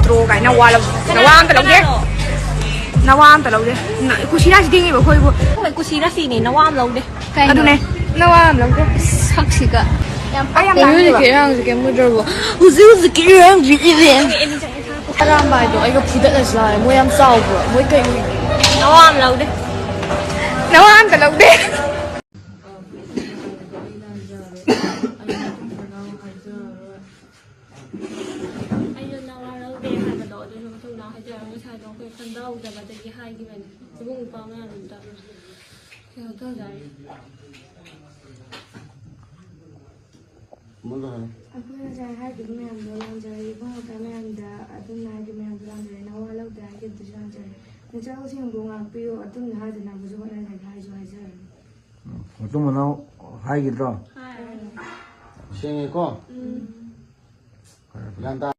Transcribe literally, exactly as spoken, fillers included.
ꯔꯣ ꯀꯥꯏꯅ ꯋꯥ ꯂꯧ-, ꯅꯋꯥ ꯑꯝꯇ ꯂꯧꯗꯦ꯫ ꯅꯋꯥ ꯑꯝꯇ ꯂꯧꯗꯦ꯫ ꯅ-, ꯀꯨꯁꯤꯔꯥꯁꯤ ꯊꯤꯡꯉꯤꯕ ꯑꯩꯈꯣꯏꯕꯨ꯫ ꯍꯣꯏ, ꯀꯨꯁꯤꯔꯥꯁꯤꯅꯤ, ꯅꯋꯥ ꯑꯃ ꯂꯧꯗꯦ꯫ ꯀꯩꯅꯣ? ꯑꯗꯨꯅꯦ, ꯅꯋꯥ ꯑꯃ ꯂꯧꯗꯦ꯫ ꯁꯛꯁꯤꯒ꯫ ꯌꯥꯝ ꯑꯩ ꯌꯥꯝ ꯄꯛꯇꯦ꯫ ꯂꯥꯡꯉꯦꯕ꯫ ꯍꯧꯖꯤꯛꯀꯤ ꯏꯔꯥꯡꯁꯦ ꯀꯩꯝ ꯃꯨꯠꯇ꯭ꯔꯕꯣ? ꯍꯧꯖꯤꯛ ꯍꯧꯖꯤꯛꯀꯤ ꯏꯔꯥꯡꯁꯦ ꯏꯔꯦ꯫ ꯑꯔꯥꯝꯕ ꯍꯥꯏꯗꯣ ꯑꯩꯒ ꯐꯨꯗꯠꯅꯁꯤ ꯂꯥꯛꯑꯦ꯫ ꯃꯣꯏ ꯌꯥꯝ ꯆꯥꯎꯕ꯭ꯔꯣ? ꯃꯣꯏ ꯀꯩ ꯎꯏ? ꯅꯋꯥ ꯑꯃ ꯂꯧꯗꯦ꯫ ꯅꯋꯥ ꯑꯝꯇ ꯂꯧꯗꯦ꯫ ꯑꯩꯅ ꯅꯋꯥ ꯂꯧꯗꯦ ꯍꯥꯏꯕꯗꯣ, ꯑꯗꯨꯁꯨ ꯃꯇꯨꯡꯗ ꯍꯥꯏꯖꯔꯒ, ꯉꯁꯥꯏꯗꯣ ꯑꯩꯈꯣꯏ ꯈꯟꯊꯍꯧꯗꯕꯗꯒꯤ ꯍꯥꯏꯈꯤꯕꯅꯤ꯫ ꯏꯕꯨꯡ ꯏꯄ꯭ꯋꯥ ꯃꯌꯥꯝꯗ ꯀꯩꯅꯣ ꯇꯧꯖꯔꯦ꯫ ꯑꯃꯒ ꯍꯥꯏ꯫ ꯑꯩꯈꯣꯏ ꯉꯁꯥꯏ ꯍꯥꯏꯈꯤꯕ ꯃꯌꯥꯝꯗꯣ ꯂꯥꯟꯖꯔꯦ, ꯏꯕꯨꯡ ꯏꯄ꯭ꯋꯥ ꯃꯌꯥꯝꯗ ꯑꯗꯨꯝꯅ ꯍꯥꯏꯈꯤꯕ ꯃꯌꯥꯝꯗꯣ ꯂꯥꯟꯖꯔꯦ, ꯅꯋꯥ ꯂꯧꯗꯦ ꯍꯥꯏꯈꯤꯕꯗꯨꯁꯨ ꯂꯥꯟꯖꯔꯦ꯫ ꯅꯆꯥꯁꯤꯡꯕꯨ ꯉꯥꯛꯄꯤꯌꯨ, ꯑꯗꯨꯝꯅ ꯍꯥꯏꯗꯅꯕꯁꯨ ꯍꯣꯠꯅꯖꯒꯦ ꯍꯥꯏꯁꯨ ꯍꯥꯏꯖꯔꯒꯦ꯫ ꯎꯝ, ꯃꯇꯨꯡ ꯃꯅꯥꯎ ꯍꯥꯏꯈꯤꯗ꯭ꯔꯣ? ꯍꯥꯏ꯫ ꯁꯦꯡꯉꯦꯀꯣ? ꯎꯝ꯫ ꯐꯔꯦ, ꯐꯔꯦ꯫ ꯒ꯭ꯌꯥꯟ ꯇꯥ-